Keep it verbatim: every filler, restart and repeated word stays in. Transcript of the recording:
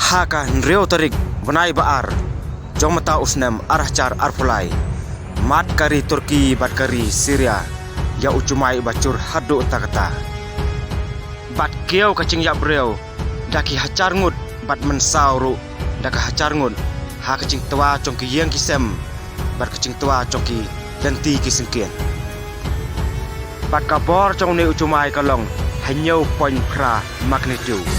Ha ka hynriew tarik bnai ba ar jong mynta u snem ar hajar arphew lai, mad ka ri Turki bad ka ri Syria ïa u jumai uba jur haduh katta katta. Bad kiew ka jingïap briew da ki hajar ngut bad mynsaw ruh da ka hajar ngut ha ka jingtwa jong ki ïing ki sem bad ka jingtwa jong ki lynti ki syngkien. Bad ka bor jong une u jumai ka long hynñiew point phra magnitude.